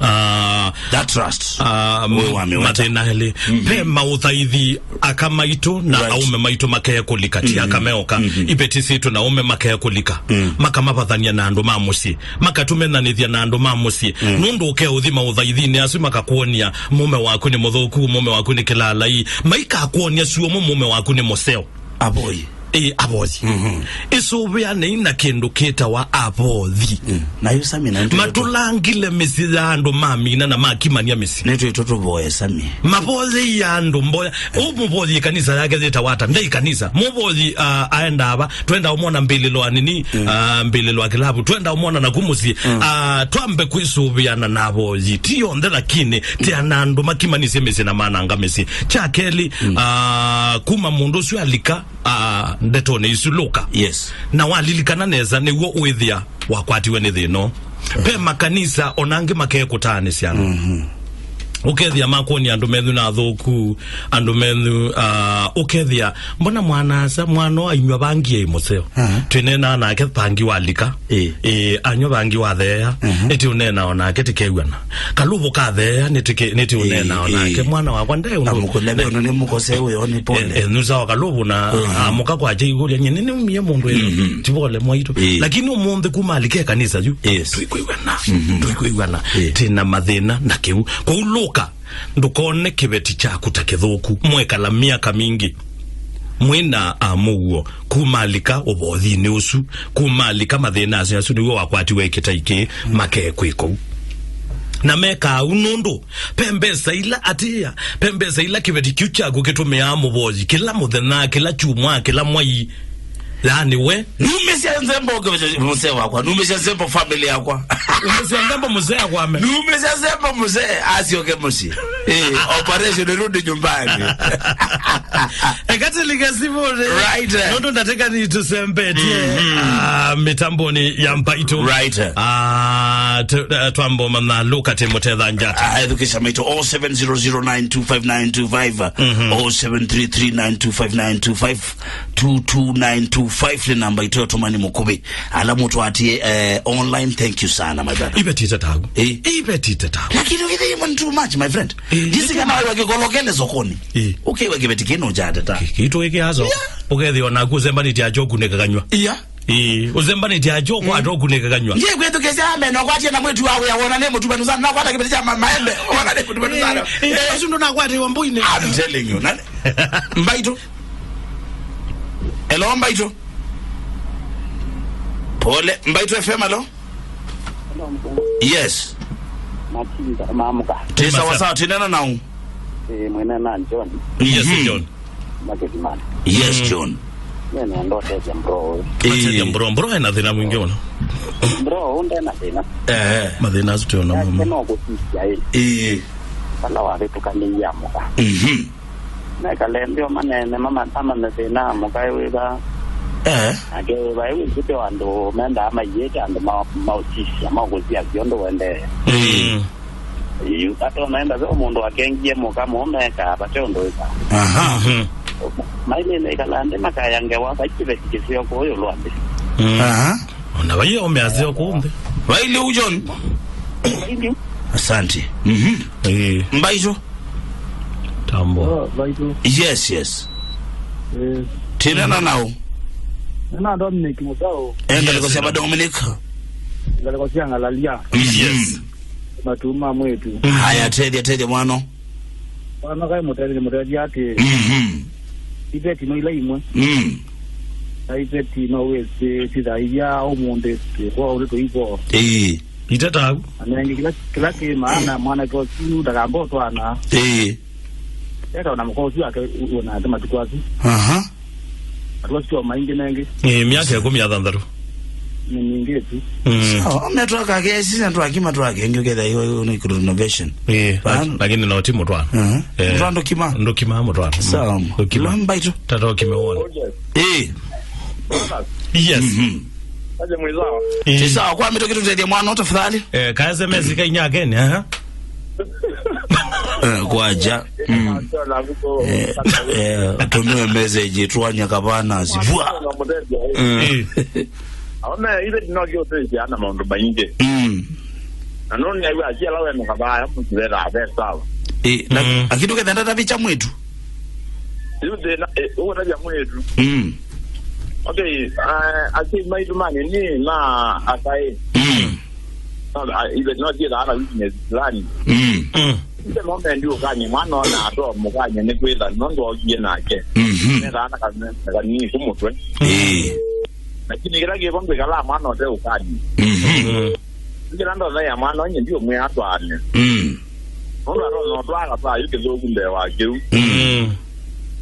Ah, That trust. ah, We wamĩweta. mathĩna elĩ. Mhm. Ve maũthaithi aka maitũ na Right. aume maitũ makekũlika, ti Mhm. aka meoka. Mhm. Iveti sitũ na aume makekũlika. Mm. Makamavathania na andũ ma mũsyĩ. Makatũmenanĩthya na andũ ma mũsyĩ. Mm. Nũndũ ũkeũthi maũthaithinĩ asu makakwony'a mũme waku nĩ mũthũku, mũme waku nĩ kĩlaalai. Maikakwony'a syũmũ mũme waku nĩ mũseo. Avoyi. Ĩ, avoyi. Mhm. Ĩsũvĩanei na kĩndũ kĩtawa avoyi. Mm. Na yu Sami na nĩtwĩ- Matũlangile mĩsyĩ ya andũ mamina na makimania mĩsyĩ. Nĩtwĩtũ tũvoye Sami. Mavoyei andũ mboya. Ũmũvoyi kanisa yake yĩtawa ata? Ndei kanisa. Mũvoyi, ah, aenda ava. Twenda ũmwona mbĩlĩlo anini, Mm. ah, mbĩlĩlo a kĩlavu. Twenda ũmwona naku mũsyĩ. Mm. Ah, twambe kwĩsũvĩana na avoyi. Ti yonthe lakini, ti ana andũ makimanisye mĩsyĩ na mananga mĩsyĩ. Kya kelĩ, Mm. ah, kuma mũndũ ũsu alika, ah, ndetonĩ isu Luka. Yes. Na walilikana nesa nĩw'o wĩthĩa wakwatiwe nĩ thĩna ũũ. Ve makanisa ona angĩ makekũtaanĩsya andũ. Mhm. Ũkethĩa makwony'a andũ menyu na athũku, andũ menyu, ah, ũkethĩa, mbona mwana-a-asa, mwana ũũ ainywa vangi e mũseo? Aha. Twĩneenaa nake vangi walika. Ĩĩ. Ĩĩ, anywa vangi watheea. Mhm. Ĩtĩ ũneena o nake tĩkew'ana. Kalũvũ katheea nĩtĩke-, nĩtĩ ũneena o Ĩĩ, nake. ĩĩ. Mwana wakwa ndaĩ ũndũ. Amũkũleve ũndũ nĩmũkosee wĩoo nĩ pole. Eh, eh, nusa wa kalũvũ na Mhm. amũka kwakya ĩkũlya, nyie nĩnĩumie mũndũ ĩno. Mhm. Ti pole mwaitũ. Ĩĩ. Lakini ũmũnthĩ kuma alike kanisa yu. Yes. Tũikwĩw'ana. Mhm. Tũikwĩw'ana. Ĩĩ. Tĩna mathĩna na kĩu. Kwoou Luka, ndũkone kĩveti kyaku ta kĩthũku. Mwekala myaka mingĩ mwĩna amũuo. Kuma alika ũvoyinĩ ũsu, kuma alika mathĩna asu, asu nĩw'o wakwatiwe kĩtai kĩĩ, makekwĩka ũu. Na mekaa ũu nũndũ ve mbesa ila, atĩa, ve mbesa ila kĩveti kĩu kyaku kĩtũmĩaa mũvoyi kĩla mũthenya, kĩla kyumwa, kĩla mwai. Yaani we. Numĩsya nzembo ũke mũsee wakwa. Numĩsya nzembo family yakwa. Umĩsya nzembo mũsee akwame. Numĩsya nzembo mũsee asyoke mũsyĩ. Eh, operation irudi nyumbani. Ekatilike sivule. Right. Nondo ndateka ni tusembetie. Ah, mitamboni ya Mbaitũ. Right. Ah, tu- eh, twambo mana Luka Timothy Njata. Ah, education maitũ oh seven zero zero nine two five nine two five, oh seven three three nine two five nine two five. Two two nine two five nĩ namba itũ ya ũtũmani mũkuvĩ. Ala mũtwatie, eh, online, thank you sana, my brother. Ivetite tau. Eh. Ivetite tau. Lakini ũkĩthĩ imwe nĩ too much, my friend. Eh, ndisi kana waiwa kĩkolokele sokoni. Eh. Ũkĩwa kĩveti kĩno cha teta. Ki- kitu gĩkĩ aso. Yeah. Ũkethĩwa naku ũsembanĩtye acho kunĩka kanywa. Yeah. Eh, ũsembanĩtye acho kwa ato kunĩka kanywa. Ndiye kwetu kesi ameno kwatia na mwetu wawe ya wona ne mũtumanu sana. Na kwata kĩveti cha ma- maembe. Wona ne mũtumanu sana. Eh, eh, asu ndo nakwata wa mboine. I'm telling you. Na Mbaitũ. Hello, Mbaitũ. Pole, Mbaitũ F M, hello? Yes. Matinda, mamuka. Ti sawa sawa, tinena nau. Eh, mwena na John. Yes, John. Market man. Yes, John. Nene ndo tete bro. Matete bro, bro ena thĩna mwingĩ mũno. Bro, unde na thĩna. Eh. Mathĩna asu tũona mũno. Kena kusikia eh. Eh. Kana wavitukanĩia mũka. Mhm. Mekale nthĩ o manene mama- amame thĩna mũkaĩ wĩva. Eh. Nake wĩva ĩu ĩkĩte andũ mendaa maiĩte andũ ma- maũsisya maũkũsya syo ndũ wendee. Mm. Yu atonaenda ve mũndũ akengie mũka mũũmeka vate ũndũ wĩka. Aha. Mhm. Mailĩle ikala nthĩ makaya ngewa vaikĩveti kĩseo kũũ ĩũlũ wa nthĩ. Mm. Aha. Ona vaiya ũmeaseo kũũ nthĩ. Vaili u John. Indi. Asante. Mhm. Eh. Mbaitũ. Tambo. Oh, Mbaitũ. Yes, yes. Eh. Tinena nao. Nena Dominic Mutao. Enda yes, liko sema Dominic. Enda liko sia ngalalia. Yes. Matuma mwetu. Haya, tethya, tethya mwana. Mwana kae mutethya, mutethya ati. Mhm. Iveti no ila imwe. Mm. Na iveti no wĩsĩ sithaia ũmũnthĩ kwa ũndũ tũivo. Ĩĩ. Itetagu. Anenge kila kila kĩ maana mwana kosu ndakamba ũtwana. Ĩĩ. Eka ona mũkosu ake uona ati matuku asu. Aha. Atwa sio maingi mengi. Ĩĩ, miaka ikũmi na thanthatũ. Nĩ mingi tu. Mm. Sawa, metwaka kesi na twakima twake ngi uketha hiyo ni renovation. Ĩĩ, lak- lakini no ti mũtwana. Mhm. Eh. Mũtwana ndũkima. Ndũkima mũtwana. Sawa. Ndũkima. Mbaitũ. Tata ũkime wone. Eh. Yes. Mhm. Aje mwĩzawa. Eh. Ti sawa, kwa mito kitu tethia mwana tafadhali. Eh, ka S M S ka inyakeni, aha. Eh, kwaja. Mm. Eh, eh, tumiwe message twanya kabana zibwa. Mm. Eh. Aona ile ndinoke utesi ana maundu maingi. Mm. Na noni ayu aciala wena kabaya mutulera abe sawa. Eh, na akitu kethenda tabicha mwitu. Yu thĩna, eh, ũgũtavya mwĩĩtu. Mm. Okay, uh, asyai maitũ manini ma asaĩ. Mm. No, ah, ithe no thiĩ thana weakness fulani. Mm. Mm. Ithe no mendi ũkanye mwana ona atoa mũkanye nĩ kwĩtha nũndũ okie nake. Mhm. Methaa na kame- na kanini kũmũtwe. Ĩĩ. Lakini kĩla kĩvo ndwĩkalaa mwana ũte ũkanye. Mhm. Mm. Ngira ndonya ya mwana onye ndio mwe atwane. Mm. Nũndũ atonya ũtwaa katwayu kĩthũku mbee wa kĩu. Mm.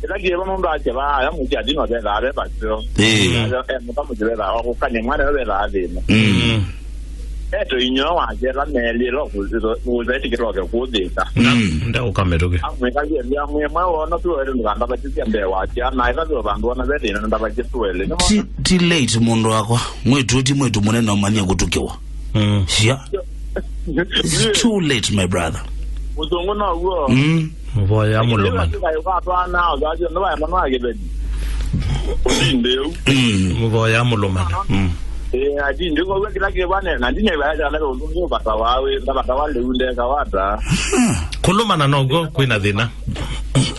Ĩla kĩvo nũndũ akye vaa ya mũsyati no vethaa ve vaseo. Ĩĩ. E mũka mũsyĩ vethaa wakũkane mwana we vethaa thĩna. Mm. Eto inyo wake la melĩ lo kũzeti kĩtoke kũthĩka. Mm. Nda ũkamĩtũke. Amwĩkalie ndia mwĩ mwe wono tu wele ndũkandavakĩsya mbee wake. Ana ĩla vyo vandũ ona ve thĩna ndavakĩswele. Ti, ti late mũndũ wakwa. Mwĩtu ti mwĩtu mũnene ũmanyie kũtukĩwa. Mm. Yeah. It's too late, my brother. Mũthũngũ no guo. Mm. Mũvoya mũlũmana. Ũkatwana, ũthathi, nĩ waya mwana wa kĩbeti. Ũtindĩu. Mm. Mũvoya mũlũmana. Mm. Eh, atindĩu kwa kila kĩbane, na ndine baya na ũndũ ndio bata wawe, nda bata wale unde kawata. Kũlũmana no guo kwĩna thĩna.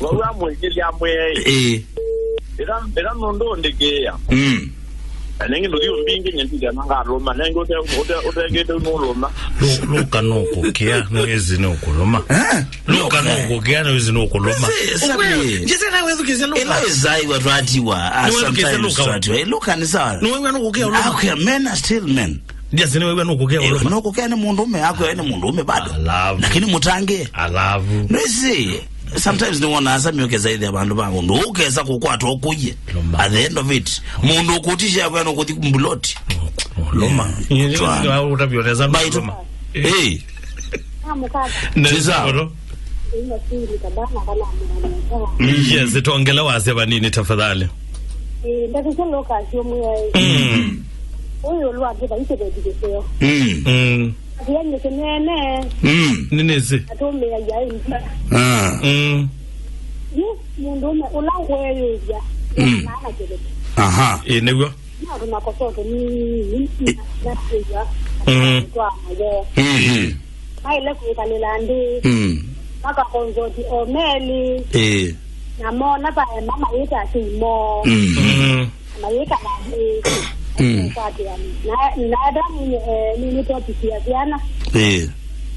Wau amwĩkĩthya mwĩe. Eh. Ĩla, ĩla nũndũ ũndĩkĩĩa. Mm. Na nĩngĩ ndũthi ũmbingĩ nyendithya na ngalũma. Nengĩ ũte, ũte, ũtekĩte nũlũma. Lu-, Luka nũkũkĩa, nĩwĩsĩ nũkũlũma. Eh? Luka nũkũkĩa, nĩwĩsĩ nũkũlũma. Ĩla ĩzaiwa twatiwa, ah, sometimes twatiwa. Eh, Luka nĩ sawa. Nĩwĩw'a nũkũkĩa ũlũma. Okay, men are still men. Ndiasĩ nĩwĩw'a nũkũkĩa ũlũma. Nũkũkĩa nĩ mũndũme, akwe nĩ mũndũme bado. Alavu. Lakini mũtangĩe. Alavu. Nĩwĩsĩ. Sometimes nĩ wona asa mĩokeza ithe vandũ va mũndũ. Ũkesa kũkwatwa ũkũie. Loma. At the end of it, mũndũ ũkũtisha kwena kũthi mbuloti. Loma. Twa. Utavyo neza. Baito. Loma. Hey. Amukata. Neza. Nzoro. Ino siri kabana kana mwana. Yes, tongela wase vanini tafadhali. Eh, ndakise loka sio mwe. Mm. Uyu lwa kida ite bedi keseo. Mm. Mm. Atianye kenene. Mm. Nini si? Atumia ya imba. Ah. Mm. Yu, mũndũũme ũla weeyũvya. Mm. Maana kĩlĩko. Aha. Ĩ, nĩw'o. Maũndũ makosoto nini, nini, na kwĩw'a. Mm. Kwa mayo. Mhm. Maile kwĩkalĩla nthĩ. Mm. Makakonzoti o meli. Ĩ. Na mona vaema mayĩta asyai moo. Mhm. Mm. Mayĩkala nthĩ. Mm. Kwatĩana. Na, na ata nini, eh, nini topic ya syana. Ĩ.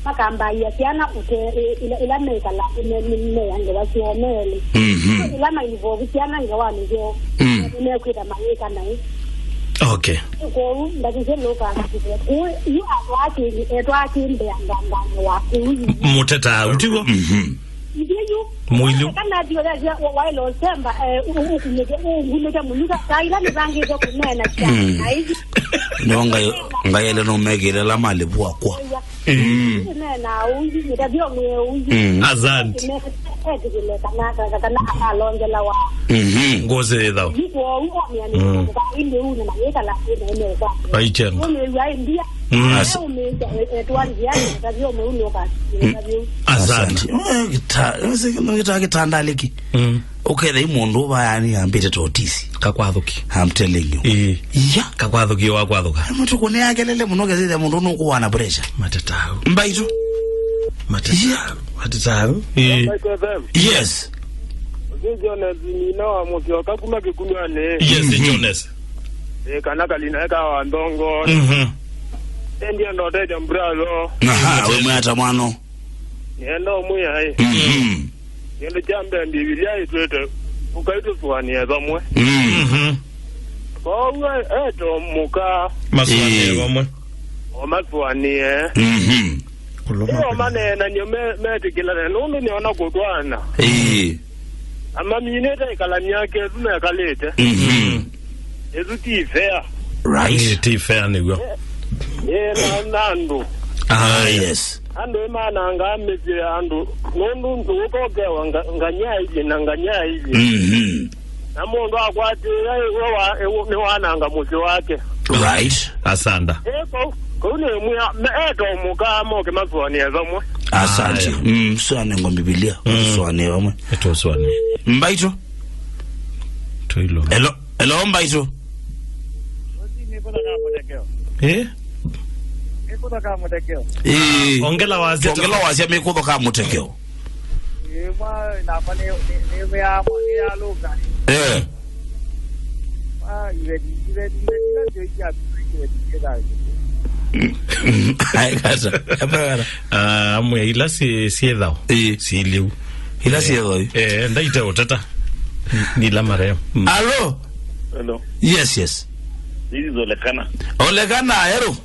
Makambaia syana ũte, ĩ, ila, ila mekala, me, me, meya ngewa syoo melĩ. Mhm. Ila mainvolve syana ngewanĩ syoo. Mm. Nĩmekwĩta mayĩka naĩ. Okay. Kwoou, ndakisye lũka kũu, yu atwa akĩndi, etwa akĩmbea nganganĩ wa kũu. Mũtetaa, ũtiw'o? Mhm. Ithyĩ yu. Mũilu. Kana ati ũthethia wa, wa ilo semba, eh, u-, u-, ukumĩte, u-, ukumĩte mũnuka. Saa ila nĩvangĩte kũneena kya. Mm. Na ithi. No ngai, ngai ele no mekĩle la mali bwa kwa. Mm. Nena uyu, nitavyo mwe uyu. Mm. Asante. Etikile kana, kana, kana akalongela wa. Mhm. Ngozi ethao. Yuko uyu omya ni. Mm. Kwa ile una na yeka la ina ene kwa. Aichen. Ume ya india. Mm. As- Ume ya etwandi ya nitavyo mwe uno ka. Mm. Nitavyo. Asante. Asante. Eh, gita-, ese kino gita kitanda liki. Mm. Ũkethĩa mũndũ ũva yani ambĩte totisi. Kakwathũki. I'm telling you. Ĩĩ. Iya. Kakwathũki wakwathũka. Mũtuku nĩ akelele mũno kethĩa mũndũ nũkũwa na pressure. Matetau. Mbaitũ. Matetau. Iya. Matetau. Ĩĩ. Michael F M. Yes. Ũcio Jones nina wa mũkĩoka kuma Kĩkunyanĩ. Yes, mhm. Jones. Ĩ, kana kalina eka wa ndongo. Mhm. Ndiye ndo teja mbralo. Aha, we mwata mwano. Nienda ũmwĩa ĩ. Mhm. Kĩndũ kya mbee Mbivilia ĩtwĩte, ũkai tũsũanĩe vamwe. Mm. Mhm. Kwoou e-, eto mũka. Masũanĩe. Ĩĩ. Vamwe. O masũanĩe. Mhm. Kũlũma. Ĩo kũlũma. Maneenany'o me-, metĩkĩlane, nũndũ nĩona kũtwaana. Ĩĩ. Na maminĩte ĩkala myaka ĩsu mekalĩte. Mhm. Ĩsu ti fair. Right. Ĩĩ, ti fair nĩw'o. Ĩĩ, na, na andũ. Ah, yes. Andũ ĩmanangaa mĩsyĩ ya andũ, nũndũ ndũũka ũkewa nga-, ngany'a ailyĩ na ngany'a ailyĩ. Mhm. Na mũndũ akwatĩĩa ĩwe wa-, ĩwe nĩwananga mũsyĩ wake. Right. Asanda. Ĩ, kau, kau nĩ mwĩa, me-, eto mũka moke masũanĩe vamwe. Asante. Aya. Mm, sũanengo Mbivilia. Mm. Sũanĩe vamwe. Eto sũanĩe. Mbaitũ. Tuilo. Hello, hello, Mbaitũ. Eh? Ĩĩ. Ongela wasya. Ongela wasya mĩkũtho ka mũtekeo. Eh. Ai, kata. Hapana. Ah, amwe ila si, si thao. Ĩĩ. Si liu. Ila syethoi. Eh, ndaite ũteta. Nila mareo. Mm. Alo? Hello. Yes, yes. This is Olekana. Olekana, hello.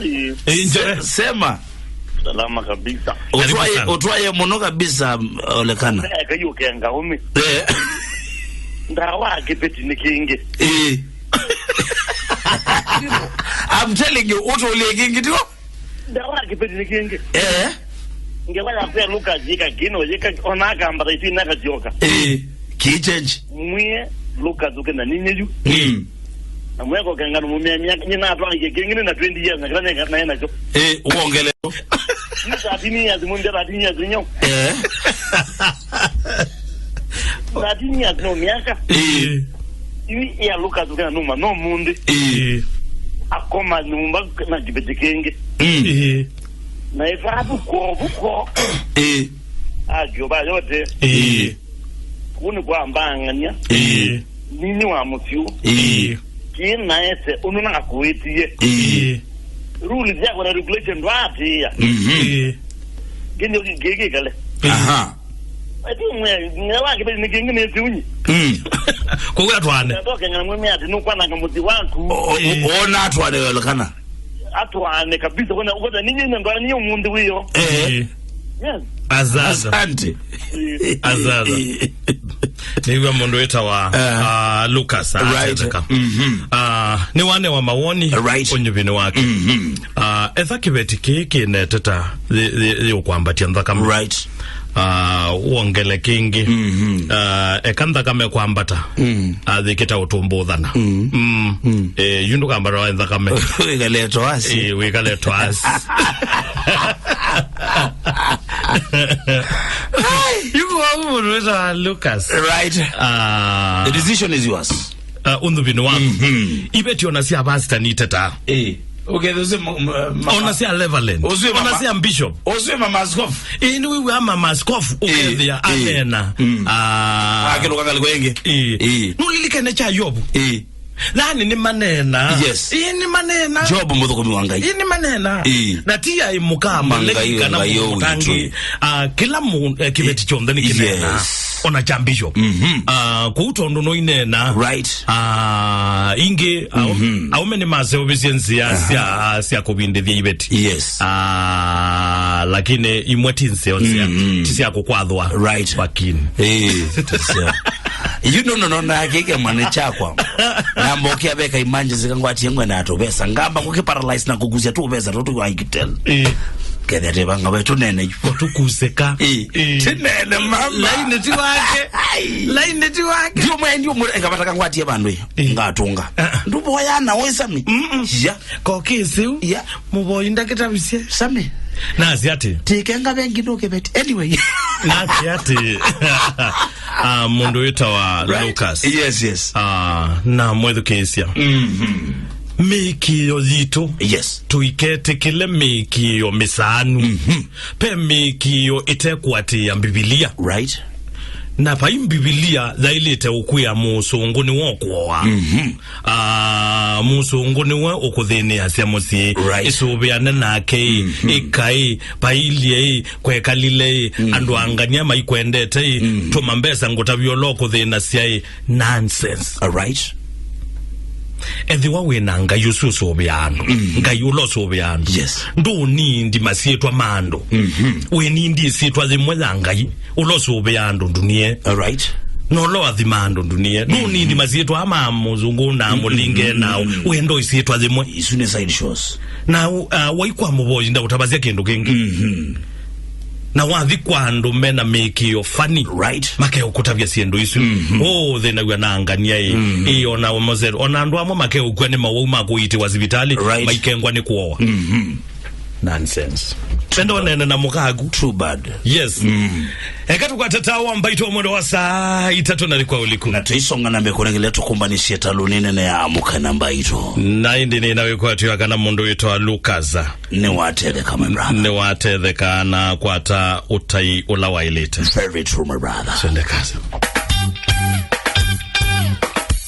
Yes. Eh, nje. Se-, sema. Salama kabisa. Karibu sana. Utwaye, utwaye mũno kabisa, Olekana. Eh, kayo kenga umi. Eh. Ndawa kipeti ni kingi. Eh. I'm telling you, utole kingi tio? Ndawa kipindi ni kingi. Eh. Ngewa ya pea Lucas yika kino, yika ona akamba taitu inaka joka. Eh. Ki change. Mwie Lucas ukena ninye yu. Mm. Na mweko kengano mumia miaka, nyina atwa yike kingi na twenty years, na kila neka na ena jo. Eh, uongele. Ni thirteen years, munde thirteen years nyo. Eh. Thirteen years no miaka. Eh. Iwi ya Lucas ukena numa no munde. Eh. Akoma nyumba na kibeti kingi. Mm. Eh. Na ĩvaa vuko, vuko. Eh. Akĩũva yote. Eh. Kũu nĩ kwa mbang'ania. Eh. Nini wa mũsyũ. Eh. Kĩĩ naete, ũndũ nakũĩtie. Eh. Rules syakwa na regulation ndwaatĩĩa. Mhm. Eh. Kĩnyo kĩkĩkale. Aha. Ati mwe, mwe wa kĩpindi nĩ kĩngĩ nĩ siunyi. Mm. Kũu atwane. Ndoke ngamwĩmĩa ati nũkwananga mũsyĩ waku. O, o, o, ona atwane welekana. Atwane kabisa, kona, kona, ninyi nĩ ndwani ũmũnthĩ wĩyo. Eh. Eh. Yes. Asante. Asante. Asante. Nĩw'a mũndũ wĩtawa, ah, Lucas, right, atetheka. Mhm. Ah, nĩ wane wa mawoni, right, ũnyuvinĩ wake. Mhm. Ah, etha kĩveti kĩĩ kĩneteta yĩ, yĩ, yĩ ũkwambatia nthakame. Right. Ah, wongele kĩngĩ. Mhm. Ah, eka nthakame kwambata. Mm. Athĩkĩta ũtũmbũthana. Mm. Mm. Mm. Eh, yu ndũkambata wa nthakame. Wĩkale toasi. Eh, wĩkale toasi. Yu wa mũndũ wĩtawa Lucas. Right. Ah. The decision is yours. Uh, ũnthuvini waku. Mhm. Iveti ona sya pastor niteta. Eh. Ũkethĩa ũsu ma-, ma-, ma-, ona sya Reverend. Ũsu ona mama-, sya Bishop. Ũsu mama askofu. Ĩĩ, nĩwĩw'aa mama askofu, eh, ũkethĩa, eh, aneena. Mm. Ah. Akĩlũka ngalĩko ĩngĩ. Ĩĩ. Ĩĩ. Nũlilikene kya Yovu. Ĩĩ. Yaani nĩ maneena. Yes. Ĩĩ, nĩ maneena. Job mũthũkũmi wa Ngai. Ĩĩ, nĩ maneena. Ĩĩ. Na ti aĩ mũkamba, Ngai, kana Ngai mũndũ mũtangĩ. Witũ. Ah, kĩla mũ-, eh, kĩveti kyonthe nĩ kĩneena. Yes. Ona kya Bishop. Mhm. Ah, kũu tondũ no ineena. Right. Ah, ingĩ, au-, mhm, aume nĩ maseũvĩsye nzĩa, aha, sya, sya kũvindĩthya iveti. Yes. Ah, lakini imwe ti nzeo nzĩa, mhm, ti sya kũkwathwa. Right. Wakini. Eh, ti sya. You know, no, no, na kike mwane chakwa. Na mbokia veka emergency kangwatie ngwe na tũvesa. Ngamba kũkĩ paralyze na kũkusya tũvesa tũtũ wa Ikitel. Eh. Kethe ate vanga we tũnene yu. Tũkuseka. Eh. Eh. Tinene mama. Laini ti wake. Ai. Laini ti wake. Ndio mwe, ndio mwe, ngapata kangwatie vandu. Eh. Ngatunga. Ah, ah. Ndubo ya na we Sami. Mm-mm. Ya. Kokisiu. Ya. Mũvoi ndakĩtavisye. Sami. Nasi ati. Tikenga vengi ndũkĩveti. Anyway. Nasi ati. Ah, mũndũ wĩtawa, right, Lucas. Yes, yes. Ah, na mwĩthukĩĩsya. Mhm. Mĩĩkĩĩo yitũ. Yes. Tũiketĩkĩle mĩĩkĩĩo mĩsaanu. Mhm. Pe mĩĩkĩĩo ĩtekũatĩĩa Mbivilia. Right. Na vai Mbivilia yaĩlĩte ũkwĩa mũsũngũ nĩwe ũkũoa. Mhm. Ah, mũsũngũ nĩwe ũkũthĩnĩasya mũsyĩ. Right. Ĩsũvĩane nake ĩ, mhm, ĩka ĩ, vailyĩ ĩ, kwekalile ĩ, mhm, andũ angania maikwendete ĩ, mhm, tũma mbesa ngũtavye ũla ũkũthĩnasya ĩ. Nonsense. All right. Ethĩwa wĩ na Ngai ũsu ũsũvĩaa andũ, mhm, Ngai ũla ũsũvĩaa andũ, yes, ndũnindi masyĩtwa ma andũ. Mhm. Wĩnindi ĩsyĩtwa yĩmwe ya Ngai ũla ũsũvĩaa andũ ndunie. All right. Na ũla ũathimaa andũ ndunie. Mm. Ndũnindi masyĩtwa ma mũzungu na, mm, mũlinge, mm, na, mm, wendo ĩsyĩtwa yĩmwe. Isu nĩ side shows. Na, uh, wai kwa mũvoi ndaũtavasya kĩndũ kĩngĩ. Mhm. Na wathi kwa andũ mena mĩĩkĩĩo fani, right, makeũkũtavya syĩndũ isu. Mhm. Oh, thĩnaw'a na angania ĩ. Mhm. Ĩ, ona, ona andũ amwe makeũkw'a nĩ mawau ma kũitĩwa sivitalĩ, right, maikengwa nĩ kũoa. Mhm. Nonsense. Enda ũneene na mũkaku. Too bad. Yes. Mm. Eka tũkwate tawa mbaitũ wa mwendo wa saa itatũ na kwa ũliku. Na tũisonga na mbee kũnengelea tũkũmbanisye ĩtalũ nene ya Amũka na Mbaitũ. Na ĩndĩ nĩ na wĩkwatyo kana mũndũ wĩtawa Lucas. Nĩwatetheka, my brother. Nĩwatetheka na kwata ũtai ũla waĩlĩte. Very true, my brother. Twende kazi.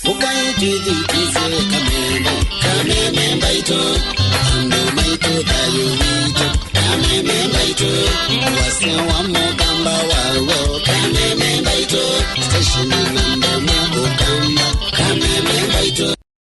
Ũkai twĩthukĩĩsye Kameme, Kameme Mbaitũ, andũ maitũ thayũ witũ, Kameme Mbaitũ, wasya wa